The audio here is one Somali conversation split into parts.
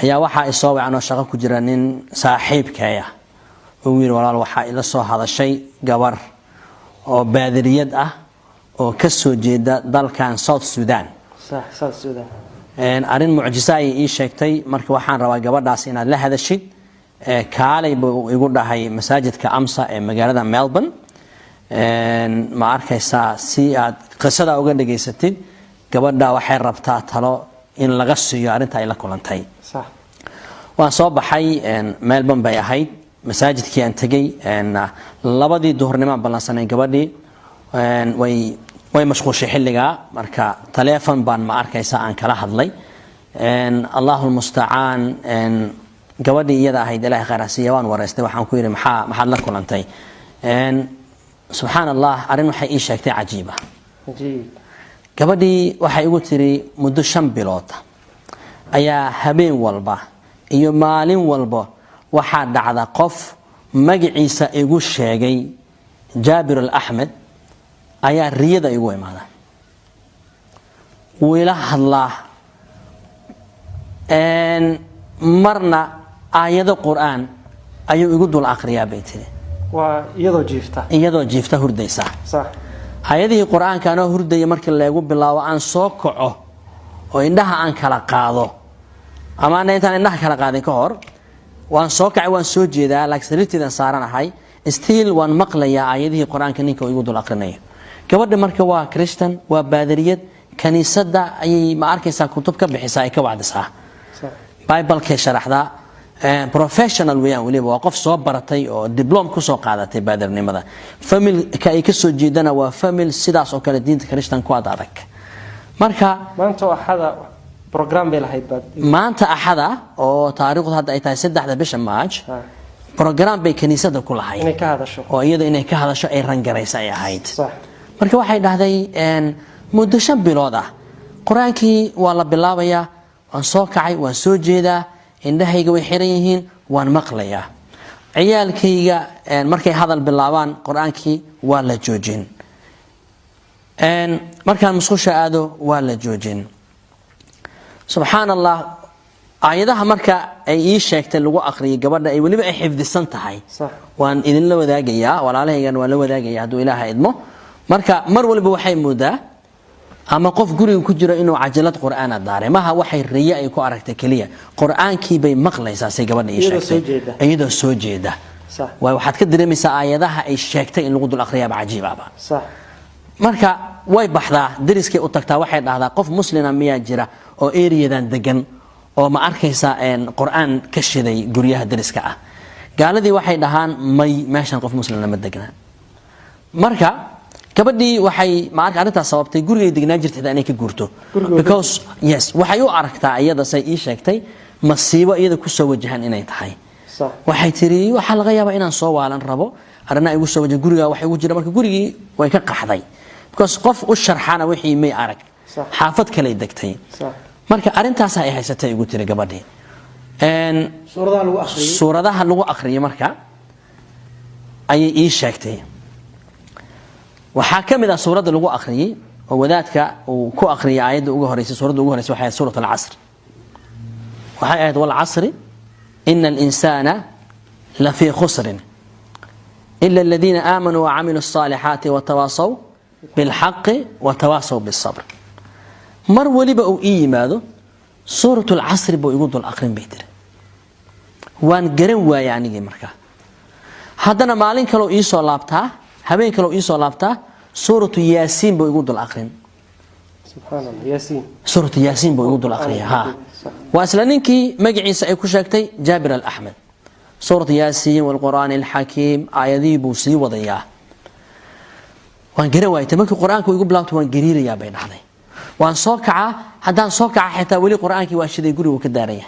Ayaa waxaa isoo wacan oo shaqo ku jira nin saaxiibkeeya uu yidhi, "Walaal, waxaa ila soo hadashay gabar oo baadiriyad ah oo ka soo jeeda dalkan South Sudan." Sax, South Sudan. Arrin mucjiso ayay ii sheegtay. Marka waxaan rabaa gabadhaas inaad la hadashid. Kaalay buu igu dhahay masaajidka Amsa ee magaalada Melbourne, ma arkaysaa, si aad qisada uga dhageysatid. Gabadha waxay rabtaa talo in laga siiyo arrinta ay la kulantay. Waan soo baxay, Melbourne bay ahayd. Masaajidkii aan tegey 2dii duhurnimo aan ballansanay. Gabadhii way mashquushay xilligaa. Marka taleefon baan, ma arkaysa, aan kala hadlay. Allahu lmustacaan. Gabadhii iyada ahayd, Ilahay khayr ha siiya, waan wareystay. Waxaan ku yidhi, Maxaad la kulantay?" Subxaan Allah, arrin waxay ii sheegtay cajiiba. Gabadhii waxay igu tiri, muddo 5 bilood ayaa habeen walba iyo maalin walba waxaa dhacda qof magaciisa igu sheegay Jaabir Alaxmed ayaa riyada igu imaada, wuu ila hadlaa, marna aayado Qur-aan ayuu igu dul aqriyaa," bay tiri. Waa iyadoo jiifta? Iyadoo jiifta, hurdaysa. Aayadihii Qur-aanka anoo hurdaya markii leegu bilaabo, aan soo kaco oo indhaha aan kala qaado, ama ana intaan indhaha kala qaadin ka hor waan soo kacay, waan soo jeedaa, laakiin sariirteedan saaranahay, still waan maqlayaa aayadihii Qur-aanka ninka igu dul aqrinayo. Gabadha marka waa Christian, waa baadariyad, kaniisadda ayay, ma arkaysaa, kutub ka bixisaa, ay ka wacdisaa, Biblekay sharaxdaa. Professional weeyaan, weliba waa qof soo baratay oo diploma kusoo qaadatay baadarnimada. Familka ay kasoo jeedana waa famil sidaas oo kale diinta Christian ku ad adag. Marka Maanta oo Axada program bay lahayd baad? Maanta Axada oo taariikhdu hadda ay tahay 3da bisha March, program bay kaniisada ku lahayd. Inay ka hadasho. Oo iyada inay ka hadasho ay rangaraysa ay ahayd. Marka waxay dhahday, muddo 5 bilood ah Qur-aankii waa la bilaabayaa, waan soo kacay, waan soo jeedaa, indhahayga way xiran yihiin, waan maqlayaa. Ciyaalkayga markay hadal bilaabaan, Qur-aankii waa la joojin. Markaan musqusha aado, waa la joojin. Subxaan Allah, aayadaha marka ay ii sheegtay lagu aqriyay gabadha, ay weliba ay xifdisan tahay, waan idinla wadaagayaa, walaalahaygan waan la wadaagaya hadduu Ilaaha idmo. Marka mar waliba waxay moodaa ama qof guriga ku jiro inuu cajalad Qur-aana daaray. Maha waxay riyo ay ku aragtay keliya, Qur-aankii bay maqlaysaa, say gabadha ii Iyadoo sheegtay. soo jeeda. Iyadoo soo jeeda. Waay waxaad ka dareemaysaa aayadaha ay sheegtay in lagu dul aqriyaaba cajiibaba. Marka way baxdaa, dariskay u tagtaa, waxay dhahdaa, "Qof muslina miyaa jira oo eriyadan degan oo, ma arkaysaa, Qur-aan ka shiday guryaha dariska ah?" Gaaladii waxay dhahaan, "May, meeshan qof muslimna ma degna." Marka gabadhii waxay, ma arka, arrintaas sababtay gurigay degnaan jirtay xitaa inay ka guurto. Gurigooda? Because yes, waxay u aragtaa iyada, say ii sheegtay, masiibo iyada kusoo wajahan inay tahay. Waxay tiri, waxaa laga yaabaa inaan soo waalan rabo, arrinaa igu soo wajahan, gurigaa wax igu jira. Marka gurigii way ka qaxday because qof u sharxana wixii may arag. Xaafad kaley degtay. Marka arrintaas ay haysatay igu tiri gabadhii. Suuradaha lagu akhriyay? Suuradaha lagu aqriyay marka ayay ii sheegtay. Waxaa ka mid ah suuradda lagu akhriyey oo wadaadka uu ku akhriyay, aayadda ugu horeysay, suuradda ugu horeysay waxay ahayd suurat Alcasr. Waxay ahayd, "والعصر إن الإنسان لفي خسر إلا الذين آمنوا وعملوا الصالحات وتواصوا بالحق وتواصوا بالصبر." Mar waliba uu ii yimaado, suurat Alcasri buu igu dul aqrin, bay tiri. Waan garan waayay anigii. Markaa haddana maalin kaleo iisoo laabtaa, habeen kaleo iisoo laabtaa, suuratu Yaasiin buu igu dul aqrin. Subxaan Allah, Yaasiin. Suuratu Yaasiin buu igu dul aqriya. Ha, waa isla ninkii magaciisa ay ku sheegtay Jaabir Alaxmed. Suuratu Yaasiin, "والقرآن الحكيم", aayadihii buu sii wadayaa. Waan garan waayay. Markii Qur-aanku igu bilaabto, waan gariirayaa, bay dhahday. Waan soo kacaa, haddaan soo kaca xitaa weli Qur-aankii waa shiday, gurigu ka daaraya.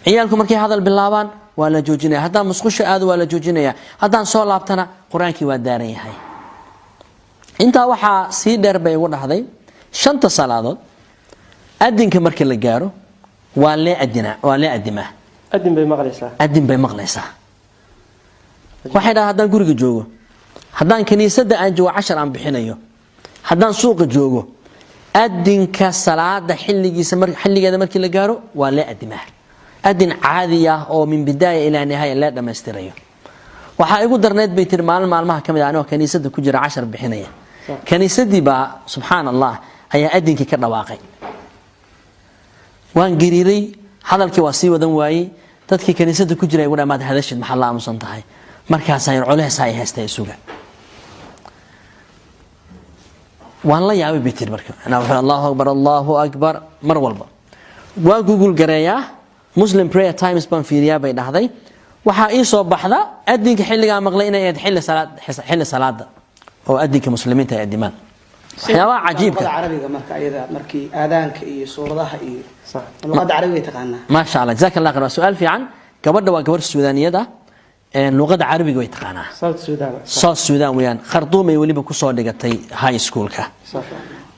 Ciyaalku markay hadal bilaabaan, waa la joojinaya. Haddaan musqusha aado, waa la joojinaya. Haddaan soo laabtana, Qur-aankii waa daaran yahay. Intaa waxaa sii dheer, bay igu dhahday, shanta salaadood adinka marka la gaaro, waa lee adinaa, waa lee adimaa. Adin bay maqlaysaa? Adin bay maqlaysaa. Waxay dhahay, haddaan guriga joogo, haddaan kiniisadda aan joogo, cashar aan bixinayo, haddaan suuqa joogo, adinka salaada xilligiisa, xilligeeda markii la gaaro, waa lee adimaa. Adin caadi ah oo min bidaaya ilaa nihaaya lee dhammaystirayo. Waxaa igu darnayd, bay tiri, maalin maalmaha ka mid ah, anigoo kaniisadda ku jira, cashar bixinaya, kaniisadii baa, subxaan Allah, ayaa adinkii ka dhawaaqay. Waan gariiray, hadalkii waa sii wadan waayey. Dadkii kaniisadda ku jira igu dha, "Maad hadashid? Maxaad la aamusan tahay?" Markaasaan culeys ay haystay isuga. Waan la yaabay, bay tiri. Marka anaa wuxuu "Allahu akbar, Allahu akbar" mar walba. Waan Google gareeyaa, Muslim prayer times baan fiiriyaa, bay dhahday. Waxaa ii soo baxda adinka xilligaa maqlay inay ahayd xilli salaad, xilli salaada oo adinka muslimiinta ay adimaan. Waxyaabaha cajiibka Luqada Carabiga marka ayada markii aadaanka iyo suuradaha iyo luqada Carabiga taqaanaa? Maasha Allah, jazaak Allah khayr, waa su-aal fiican. Gabadha waa gabar Suudaaniyad ah, luqada Carabiga way taqaanaa. South Sudan. South Sudan weeyaan. Khartuum ay weliba kusoo dhigatay high schoolka.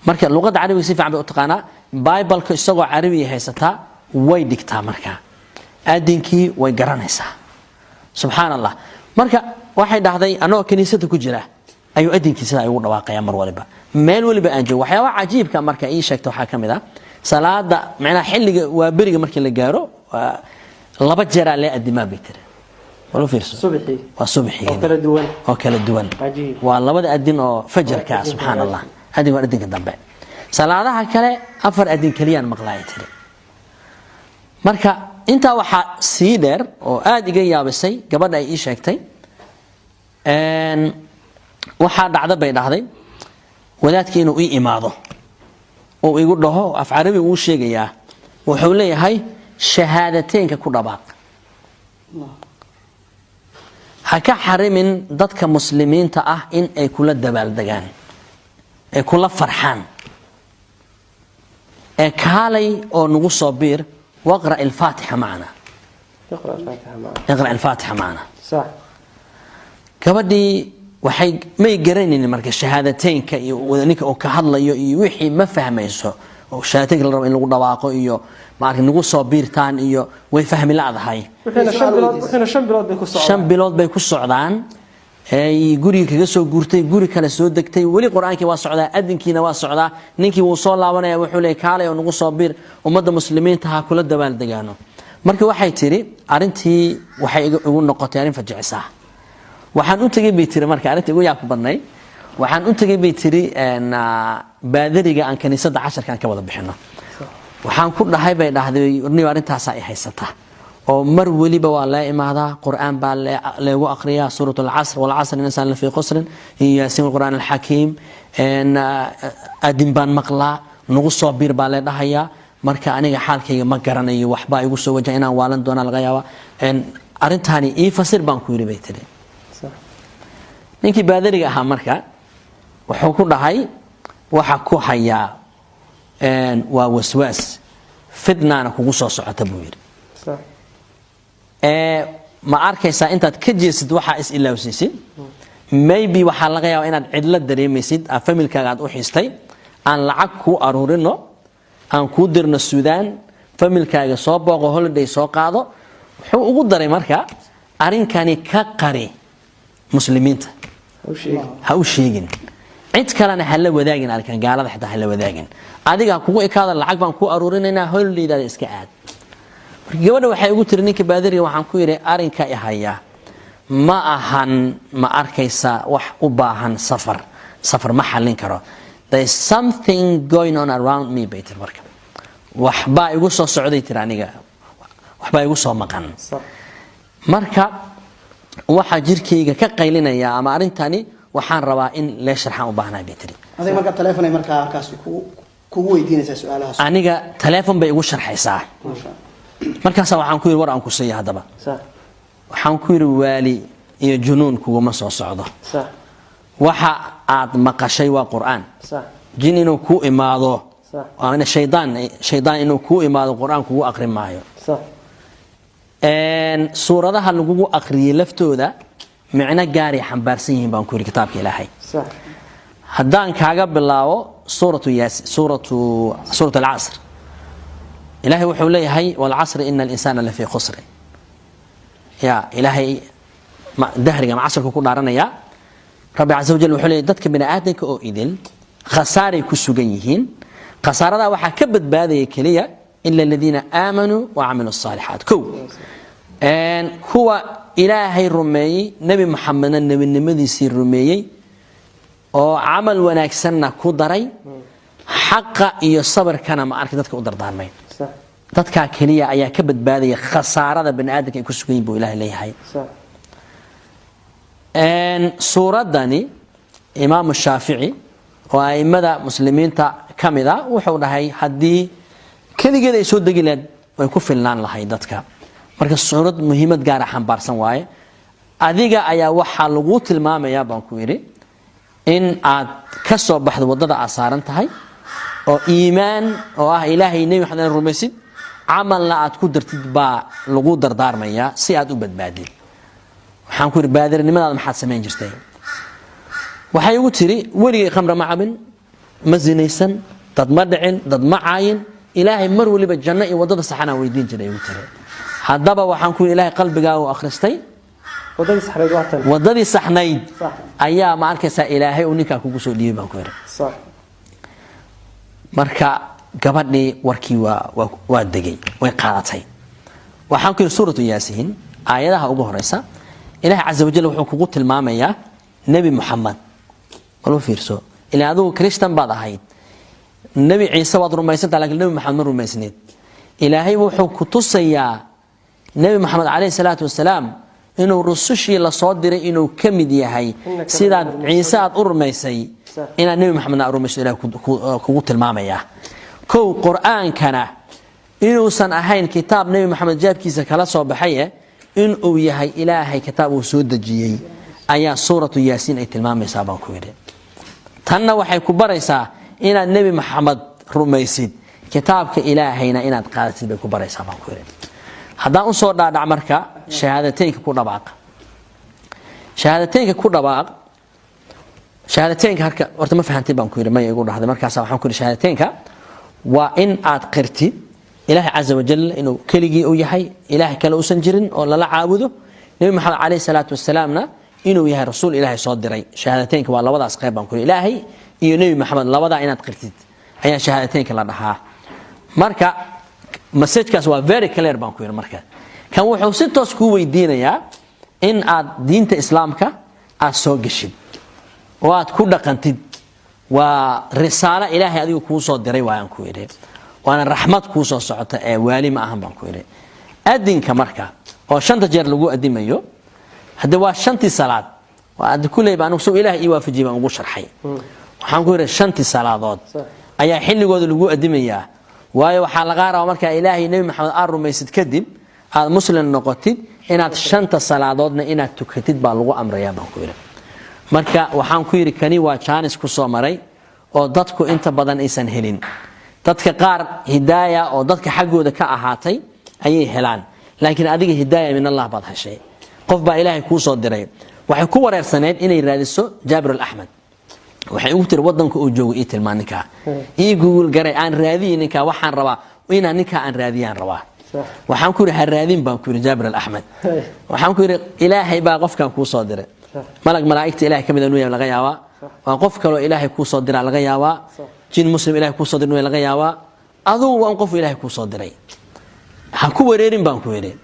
Marka luqada Carabiga si fiican bay u taqaanaa. Bibleka isagoo Carabiga haysataa, way dhigtaa. Marka aadinkii way garanaysaa, subxaan Allah. Marka waxay dhahday, anagoo kiniisada ku jira ayuu adinkii sidaa igu dhawaaqaya mar waliba, meel waliba aan joogo. Waxyaabaha cajiibka marka ii sheegta waxaa ka mid ah salaada, macnaha xilliga waa beriga markii la gaaro, waa laba jeeraa lee adimaa, bay tiri. Wala fiirso. Subaxii. Waa subaxii. Oo kala duwan. Oo kala duwan. Cajiib. Waa labada adin oo fajarka, subxaan Allah. Adin waa adinka dambe. Salaadaha kale afar adin keliyaan maqlaaya, tiri. Marka intaa waxaa sii dheer oo aada iga yaabisay gabadha ay ii sheegtay, waxaa dhacda, bay dhahday, wadaadkii inuu ii imaado oo igu dhaho, af Carabi uu sheegayaa, wuxuu leeyahay, "Shahaadateynka ku dhawaaq, ha ka xarimin dadka muslimiinta ah in ay kula dabaaldegaan, ay kula farxaan, ee kaalay oo nagu soo biir, waqra alfaatixa macna." اقرأ الفاتحة معنا. اقرأ الفاتحة معنا. Gabadhii waxay may garanaynin marka shahaadateynka iyo ninka uu ka hadlayo iyo wixii ma fahmayso, oo shahaadateynka la rabo in lagu dhawaaqo iyo maarka nagu soo biirtaan iyo way fahmi la'dahay. Wixiina 5 bilood bay ku socdaan. 5 bilood bay ku socdaan, ay guriga kaga soo guurtay, guri kale soo degtay. Weli Qur-aankii waa socdaa, adinkiina waa socdaa. Ninkii wuu soo laabanaya, wuxuu leeyay, "Kaalay oo nagu soo biir, ummadda muslimiinta ha kula dabaaldegaano." Marka waxay tiri, arrintii waxay igu noqotay arrin fajicisaa. Waxaan u tegay, bay tiri, marka arrintii ugu yaabka badnayd, waxaan u tegay, bay tiri, baadariga aan kaniisadda casharka aan ka wada bixino. Waxaan ku dhahay, bay dhahday, "Niyo, arrintaasaa i haysata oo mar weliba waa lee imaadaa, Qur-aan baa leegu aqriyaa, suurat alcasr, والعصر إن الإنسان لفي خسر, iyo yaasiin, القرآن الحكيم, adin baan maqlaa, nagu soo biir baa lee dhahayaa. Marka aniga xaalkayga ma garanayo, waxbaa igu soo wajaha, inaan waalan doonaa laga yaaba. Arrintaani ii fasir," baan ku yidhi, bay tiri. Ninkii baadariga ahaa marka wuxuu ku dhahay, "Waxa ku hayaa waa waswaas, fitnaana kugu soo socota," buu yidhi. Ee ma arkaysaa, intaad ka jeesid waxaa is ilaawsiisid, maybe waxaa laga yaabaa inaad cidlo dareemaysid, aa familkaaga aad u xiistay. Aan lacag kuu aruurino, aan kuu dirno Suudaan, familkaaga soo booqo, holiday soo qaado. Wuxuu ugu daray marka, "Arrinkani ka qari muslimiinta, ha u sheegin cid kalena, ha la wadaagin arrinkan, gaalada xitaa ha la wadaagin, adiga ha kugu ekaada. Lacag baan kuu aruurinaynaa, holidaydaada iska aad." Marka gabadha waxay ugu tiri, "Ninka baadiriga waxaan ku yidhi, arrinka i haya ma ahan, ma arkaysa, wax u baahan safar, safar ma xallin karo. There is something going on around me," bay tiri. "Marka waxbaa igu soo socday," tiri, "aniga waxbaa igu soo maqan. Marka waxaa jirkayga ka qaylinaya ama arrintani waxaan rabaa in lee sharxaan u baahnahay," bay tiri. Adiga marka telefoon ay markaa halkaas kugu weydiinaysaa su-aalahaas? Aniga telefoon bay igu sharxaysaa. Maasha Allah. Markaasaa waxaan ku yidhi, "War aan ku siiya haddaba." Waxaan ku yidhi, "Waali iyo junuun kuguma soo socdo. Waxa aad maqashay waa Qur-aan. Jin inuu kuu imaado ama shaydaan inuu kuu imaado Qur-aan kugu aqri maayo. Suuradaha lagugu aqriyey laftooda micno gaaray xambaarsan yihiin," baan ku yidhi, "kitaabka Ilaahay. Haddaan kaaga bilaabo suuratu Yaas, suurat Alcasr, Ilaahay wuxuu leeyahay: والعصر إن الإنسان لفي خسر. Ya Ilaahay dahriga ama casrka ku dhaaranaya. Rabbi caza wajal wuxuu leeyahay, dadka bini aadamka oo idil khasaaray ku sugan yihiin. Khasaaradaa waxaa ka badbaadaya keliya Ila aladiina aamanuu wacamiluu asaalixaat. Kow, kuwa Ilaahay rumeeyey, Nebi Muxamedna nebinimadiisii rumeeyey, oo camal wanaagsanna ku daray, xaqa iyo sabirkana ma arki dadka u dardaarmay, dadkaa keliya ayaa ka badbaadaya khasaarada bani aadamka ay ku sugan yihin, buu Ilahay leeyahay. Suuraddani Imaamu Shaafici oo a'immada muslimiinta ka mid a wuxuu dhahay haddii keligeed ay soo degi lahayd, way ku filnaan lahayd dadka. Marka suurad muhiimad gaara xambaarsan waaye. Adiga ayaa waxaa lagu tilmaamayaa, baan ku idhi, in aad ka soo baxdo waddada aad saaran tahay, oo iimaan oo ah Ilaahay, Nebi Maxamed inaad rumaysid, camalna aad ku dartid baa lagu dardaarmayaa si aad u badbaadid. Waxaan ku yidhi, baadirinimadaada maxaad samayn jirtay? Waxay igu tiri, weligay khamra ma cabin, ma zinaysan, dad ma dhicin, dad ma caayin, Ilaahay mar waliba janno iyo waddada saxanaan weydiin jiray, igu tiri. Haddaba waxaan ku yidhi, Ilaahay qalbigaagu akhristay. Wadadii saxnayd waa tan. Waddadii saxnayd Sax. ayaa, ma arkaysaa, Ilaahay uu ninkaa kugu soo dhiibay, baan ku yidhi. Marka gabadhii warkii waa degay, way qaadatay. Waxaan ku yidhi, Suuratu Yaasiin aayadaha ugu horeysa Ilaahay caza wajal wuxuu kugu tilmaamayaa Nebi Muxamed. Bal u fiirso, ilaa adigu Kristan baad ahayd, Nebi Ciise waad rumaysantaha, lakin Nebi Maxamed ma rumaysneed. Ilaahay wuxuu ku tusayaa Nebi Maxamed calayhi salaatu wasalaam inuu rusushii lasoo diray inuu ka mid yahay. Sidaad Ciise aad u rumaysay, inaad Nebi Maxamedna aad rumayso Ilahay kugu tilmaamayaa. Kow, Qur-aankana inuusan ahayn kitaab Nebi Maxamed jaabkiisa kala soo baxaye, inuu yahay Ilaahay kitaab uu soo dejiyey ayaa Suuratu Yaasiin ay tilmaamaysaa, baan ku yidhi. Tanna waxay ku baraysaa inaad Nebi Maxamed rumaysid, kitaabka Ilaahayna inaad qaadatid bay ku baraysaa, baan ku yidhi. Haddaan usoo dhaadhac marka shahaadateynka ku dhawaaq, shahaadateynka ku dhawaaq, shahaadateynka harka horta ma fahantay, baan ku yidhi. Maya, igu dhahday. Markaasa waxaan ku yidhi, shahaadateynka waa in aad qirtid Ilaahay caza wajal inuu keligii u yahay, Ilaahay kale uusan jirin oo lala caabudo, Nebi Maxamed calayhi salaatu wasalaamna inuu yahay rasuul Ilaahay soo diray. Shahaadateynka waa labadaas qayb, baan ku yidhi. Ilaahay iyo Nebi Maxamed labadaa inaad qirtid ayaa shahaadateynka la dhahaa. Marka messagekaas waa very clear, baan ku yidhi. Marka kan wuxuu si toos kuu weydiinayaa in aad diinta Islaamka aad soo geshid oo aad ku dhaqantid. Waa risaalo Ilaahay adigu kuu soo diray waayaan ku yidhi, waana raxmad kuu soo socota ee waali ma ahan, baan ku yidhi. Adinka marka oo shanta jeer lagu adimayo hadde waa shantii salaad. Waa addi kulleyba anigu suu Ilaahay ii waafajiyay baan ugu sharxay. Waxaan ku yidhi, shantii salaadood ayaa xilligooda lagu adimayaa, waayo waxaa lagaa rabaa markaa Ilaahay, Nebi Maxamed aad rumaysid kadib, aad muslim noqotid, inaad shanta salaadoodna inaad tukatid baa lagu amrayaa, baan ku yidhi. Marka waxaan ku yidhi, kani waa jaanis ku soo maray oo dadku inta badan aysan helin. Dadka qaar hidaaya oo dadka xaggooda ka ahaatay ayay helaan, laakiin adiga hidaaya min Allah baad heshay, qof baa Ilaahay kuu soo diray. Waxay ku wareersaneyd inay raadiso Jaabir Alaxmed. Waxay ugu tiri, wadanka uu joogo ii tilmaan ninkaa, ii Google garay aan raadiyi ninkaa, waxaan rabaa inaan ninkaa aan raadiyaan rabaa. Waxaan ku yidhi, ha raadin, baan ku yidhi, Jaabir Alaxmed. Waxaan ku yidhi, Ilaahay baa qofkan kuu soo diray. Malag malaa'igta Ilahay ka mid inuu yahay laga yaabaa, waa qof kaloo Ilaahay kuu soo diraa laga yaabaa, jin muslim Ilahay kuu soo diray inuu yahay laga yaabaa. Adugu waa un qof Ilaahay kuu soo diray, ha ku wareerin, baan ku yidhi.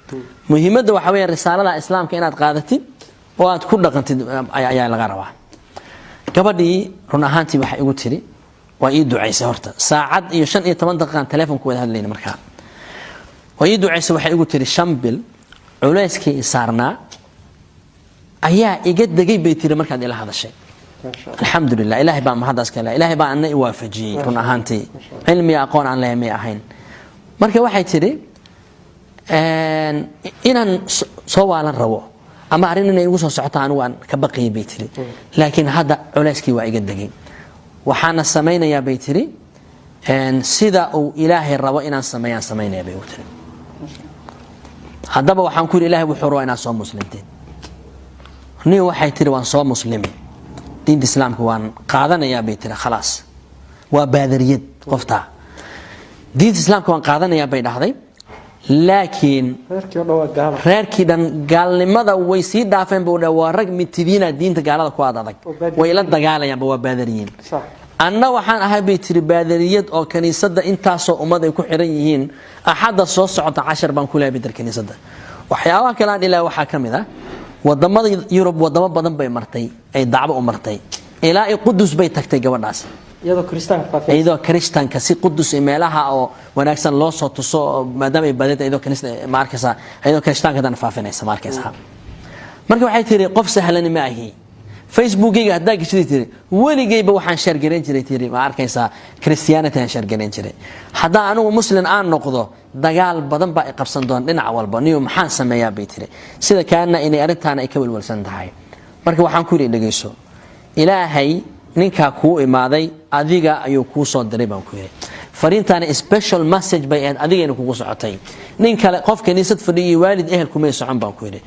Muhiimadda waxaa weeye risaalada Islaamka inaad qaadatid oo aad ku dhaqantid ayaa laga rabaa. Gabadhii run ahaantii waxay igu tiri, waa ii ducaysay. Horta saacad iyo 15 daqiiqaan telefonku wada hadlayna. Markaa waa ii ducaysay. Waxay igu tiri, 5 bil culayskii i saarnaa ayaa iga degay, bay tiri, markaad ila hadashay. Alxamdulilah, Ilaahay baa mahaddaas kale, Ilaahay baa ana i waafajiyey. Run ahaantii cilmiga aqoon aan lehay may ahayn. Marka waxay tidhi, inaan soo waalan rabo ama arrin inay igu soo socoto anigu aan ka baqayay, bay tiri, laakiin hadda culayskii waa iga degay. Waxaana samaynayaa, bay tiri, sida uu Ilaahay rabo inaan sameeyaan samaynaya, bay igu tiri. Haddaba waxaan ku yidhi, Ilahay wuxuu rabaa inaad soo muslimtid. Nin waxay tiri, waan soo muslimi, diinta Islaamka waan qaadanayaa, bay tiri. Khalaas, waa baadariyad qoftaa. Diinta Islaamka waan qaadanayaa, bay dhahday, laakiin reerkii oo dhan waa gaalo. Reerkii dhan gaalnimada way sii dhaafeen, buu dhahay. Waa rag mitidiina, diinta gaalada ku ad adag. Oo baadariyiin. Way la dagaalayaanba, waa baadariyiin. Anna waxaan ahay, bay tiri, baadariyad oo kaniisadda intaasoo ummad ay ku xiran yihiin. Axadda soo socota cashar baan ku leeyahay bidir kaniisadda. Waxyaabaha kale aan ilaa waxaa ka mid ah wadamada Yurub, wadamo badan bay martay, ay dacwo u martay, ilaa ay Qudus bay tagtay gabadhaas. Iyadoo kiristaanka faafinaysa. Iyadoo Kristanka si Qudus iyo meelaha oo wanaagsan loo soo tuso oo maadaama ay baadida, iyadoo kaniista, ma arkaysa, iyadoo kristaanka dana faafinaysa, ma arkaysa. Marka waxay tiri, qof sahlani ma ahi. Facebookayga haddaa geshida, tiri, weligayba waxaan share garayn jiray, tiri, ma arkaysaa, Christianity aan share garayn jiray. Haddaan anigu Muslim aan noqdo, dagaal badan baa i qabsan doona dhinac walba. Niyo, maxaan sameeyaa, bay tiri, sida kaana inay arrintaana ay ka welwelsan tahay. Marka waxaan ku yidhi, dhegeyso, Ilaahay ninkaa kuu imaaday adiga ayuu kuu soo diray, baan ku yidhi. Fariintaana special message bay ahayd, adigayna kugu socotay, nin kale, qof kaniisad fadhiyo iyo waalid ehel kumay socon, baan ku yidhi.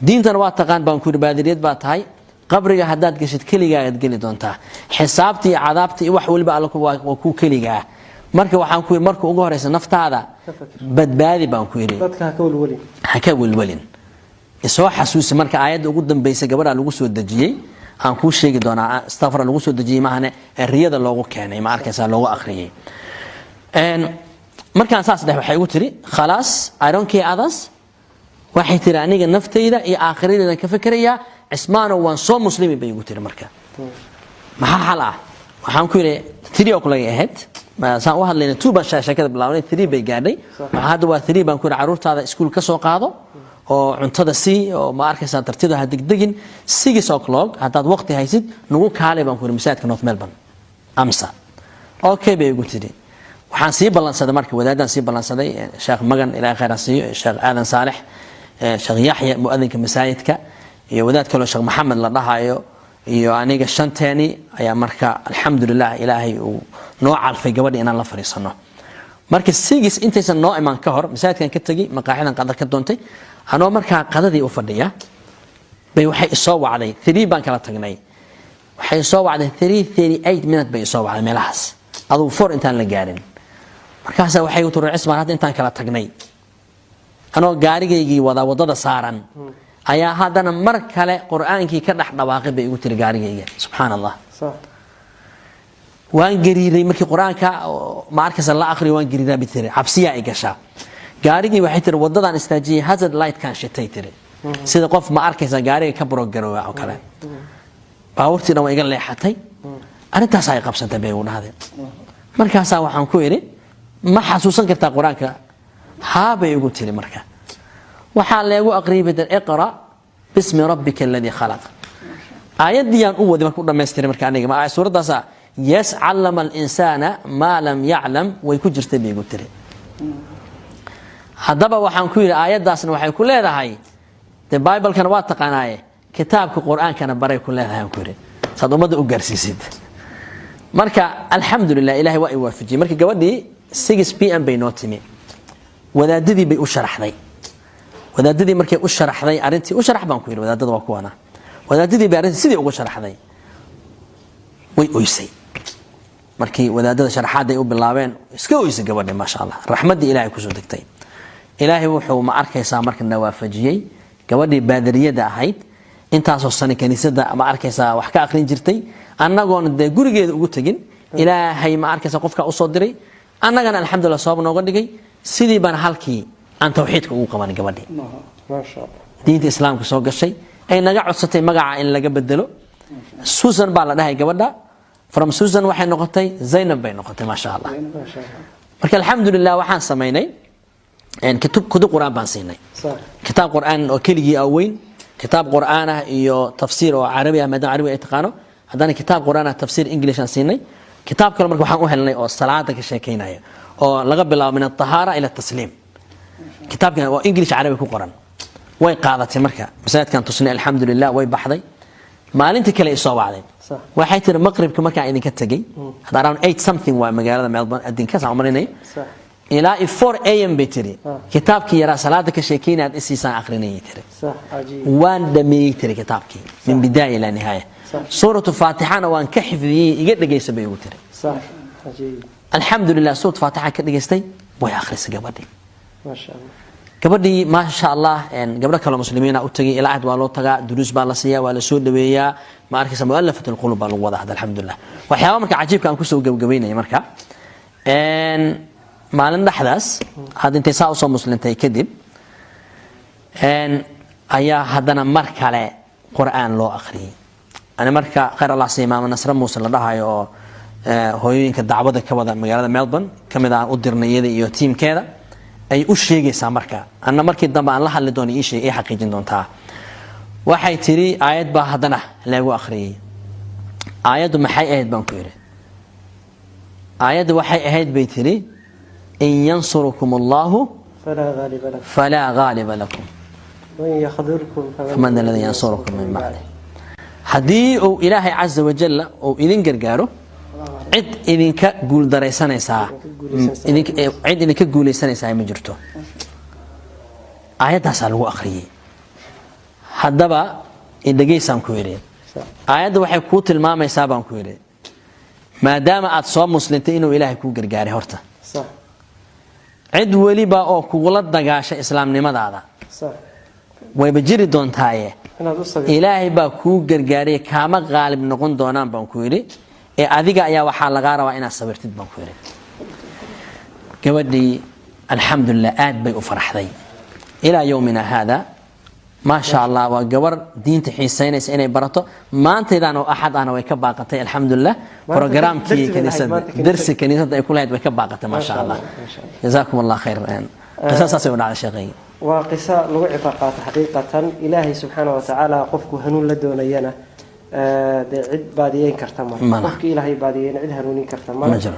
Diintana waa taqaan, baan ku yidhi. Baadiriyad baa tahay. Qabriga haddaad geshid, keligaagaad geli doontaa. Xisaabta iyo cadaabta iyo wax waliba alla waa kuu keligaa. Marka waxaan ku yidhi, marka ugu horeysa naftaada badbaadi, baan ku yidhi. Dadka ha ka welwelin. Ha ka welwelin. Isoo xasuusi marka aayadda ugu dambaysa gabadha lagu soo dejiyey aan kuu sheegi doonaa. Astafra, lagu soo dejiyey maahane, riyada loogu keenay, ma arkaysaa, loogu akhriyey. Markaan saas dheh, waxay igu tiri, khalaas, I don't care others. Waxay tiri, aniga naftayda iyo aakhiradeedan ka fikirayaa. Cismaano, waan soo muslimi, bay igu tiri. Marka maxaa xal ah? Waxaan ku yidhi, 3 o'clock ay ahayd saan u hadlayna, 2 baan sheekada bilaabnay, 3 bay gaadhay. Waxaa hadda waa 3, baan ku yidhi, carruurtaada iskuul ka soo qaado oo cuntada sii oo, ma arkaysaa, tartida ha degdegin. 6 o'clock haddaad waqti haysid, nagu kaalay, baan ku yidhi, masaajidka North Melbourne amsa. Okay, bay igu tidhi. Waxaan sii ballansaday marka wadaadaan sii ballansaday, Sheekh Magan, Ilaahay khayr ha siiyo, Sheekh Aadan Saalex, Sheekh Yaxya muadinka masaajidka, iyo wadaad kaloo Sheekh Maxamed la dhahayo, iyo aniga, shanteeni ayaa. Marka alxamdulilah, Ilaahay uu noo calfay gabadha inaan la fadhiisano. Marka 6 intaysan noo imaan ka hor, masaajidkan ka tegey, maqaaxidan qadar ka doontay. Anoo markaa qadadii u fadhiya bay waxay isoo wacday. 3 baan kala tagnay. Waxay isoo wacday 3:38 minute bay isoo wacday, meelahaas adugu 4 intaan la gaarin. Markaasaa waxay u tiri, Cismaan, hadda intaan kala tagnay, anoo gaarigaygii wada wadada saaran ayaa haddana mar kale Qur-aankii ka dhex dhawaaqay, bay igu tiri, gaarigayga. Subxaan Allah. Waan gariiray markii Qur-aanka, ma arkaysa, la akhriyo. Waan gariiraa, bay tiri, cabsiyaa i gashaa. Gaarigii, waxay tiri, wadadaan istaajiyey, hazard lightkan shitay, tiri, sida qof, ma arkaysa, gaariga ka burogaroowa oo kale. Baabuurtii dhan waa iga leexatay. Arrintaasaa ay qabsantay, bay igu dhahdeen. Markaasaa waxaan ku idhi, ma xasuusan kartaa Qur-aanka? Haa, bay igu tiri. Marka waxaa leegu aqriyay badan, iqra bismi rabbika alladii khalaq. Aayaddii u waday marka u dhamaystiray. Marka aniga ma suuraddaasa, yes, callama alinsaana maa lam yaclam way ku jirtay, bay igu tiri. Haddaba waxaan ku yidhi, aayaddaasna waxay ku leedahay dee Biblekana waa taqaanaaye, kitaabka Qur-aankana baray ku leedahay, aan ku yidhi, saad ummadda u gaarsiisid. Marka alxamdulilah, Ilahay waa i waafajiyey. Marka gabadhii 6 p.m. bay noo timi. Wadaadadii bay u sharaxday. Wadaadadii markay u sharaxday arrintii, u sharax, baan ku yidhi, wadaadada waa kuwana. Wadaadadii bay arrintii sidii ugu sharaxday. Way oysay markii wadaadada sharaxaadday u bilaabeen. Iska oysay gabadhi, maasha Allah. Raxmaddii Ilahay kusoo degtay. Ilaahay wuxuu, ma arkaysaa, marka na waafajiyey gabadhii baadariyada ahayd, intaasoo sano kaniisada, ma arkaysaa, wax ka aqrin jirtay, annagoona dee gurigeeda ugu tegin. Ilaahay, ma arkaysaa, qofkaa usoo diray, annagana alxamdulillah sabab nooga dhigay. Sidii baan halkii aan tawxiidka ugu qabanay gabadhii. Maasha Allah. Diinta Islaamka soo gashay, ay naga codsatay magaca in laga bedelo. Susan baa la dhahay gabadha. From Susan waxay noqotay Zaynab bay noqotay, maasha Allah. Maasha Allah. Marka alxamdulilah, waxaan samaynay kutub, kutub Qur-aan baan siinay. Kitaab Qur-aan oo keligii ah weyn, kitaab Qur-aan ah iyo tafsiir oo Carabi ah, maadaama Carabi ay taqaano. Haddana kitaab Qur-aan ah, tafsiir English aan siinay. Kitaab kale marka waxaan u helnay oo salaada ka sheekeynaya, oo laga bilaabo min atahaara ila tasliim. Kitaabkan waa English Carabi ku qoran. Way qaadatay. Marka masaajidkan tusnay, alxamdulilah, way baxday. Maalintii kale isoo wacday. Waxay tiri, maqribka markaan idinka tegay, hadda around 8 something waa magaalada Melbourne adinkaas aan umarinay, ilaa 4 a.m., bay tiri, kitaabkii yaraa salaada ka sheekeynaya aad isiisaan aqrinayay, tiri. sax cajiib Waan dhameeyey, tiri, kitaabkii min bidaaya ilaa nihaaya. Suuratu Faatixana waan ka xifdiyey, iga dhegaysa, bay igu tiri. sax cajiib Alxamdulilah, suurat Faatixa ka dhegaystay, way akhrisay gabadhii. Maasha Allah. Gabadhii, maasha Allah, gabdho kale muslimiina u tagay. Ilaa ahd waa loo tagaa, duruus baa la siiyaa, waa la soo dhaweeyaa. Ma arkaysa, mu'allafat alqulub baa lagu wada hadda, alxamdulilah. Waxyaaba marka cajiibka aan kusoo gabagabaynaya marka, maalin dhexdaas hadda intay saa usoo muslintay kadib ayaa haddana mar kale Qur'aan loo akhriyay. Ani marka, khayr Allah siiya, Maama Nasre Muuse la dhahayo oo hooyooyinka dacwada ka wada magaalada Melbourne ka mid aan u dirnay, iyada iyo tiimkeeda ay u sheegaysaa. Marka anna markii dambe aan la hadli doono ii sheeg, ii xaqiijin doontaa. Waxay tiri, aayad baa haddana lagu akhriyay. Aayaddu maxay ahayd, baan ku yidhi. Aayaddu waxay ahayd, bay tiri, "In yansurukum Allahu falaa ghaaliba lakum falaa ghaaliba lakum wain yakhdulkum faman dha alladhi yansurukum min bacdi." Haddii uu Ilaahay caza wajalla uu idin gargaaro, cid idinka guuldaraysanaysaa, cid idinka guulaysanaysaa ma jirto. Aayaddaasaa lagu akhriyey. Haddaba idhegaysaan ku yidhi, aayadda waxay kuu tilmaamaysaa, baan ku yidhi, maadaama aad soo muslintay inuu Ilaahay kuu gargaaray horta, cid weliba oo kugula dagaasha islaamnimadaada wayba jiri doontaaye, inaad u sabirto. Ilaahay baa kuu gargaariyay, kaama qaalib noqon doonaan, baan ku yidhi. Ee adiga ayaa waxaa lagaa rabaa inaad sabirtid, baan ku yidhi. Gabadhii, alxamdulilah, aad bay u faraxday. Ilaa yowmina haada, maasha Allah, waa gabar diinta xiisaynaysa inay barato. Maantaydan oo Axad ahna way ka baaqatay, alxamdulilah, programkii darsi bay lahayd, kaniisada. Maanta kaniisada. Darsi kaniisadda ay ku lahayd way ka baaqatay, maasha Allah. Maasha Allah. Jazaakum Allah khayr. Qisada saasay u dhacday, sheekhay. Waa qiso lagu cibro qaato xaqiiqatan. Ilaahay subxaana wa tacaala qofku hanuun la doonayana dee cid baadiyeyn karta male. Malaha. Qofki Ilaahay baadiyeyna cid hanuunin karta Ma male. jiro.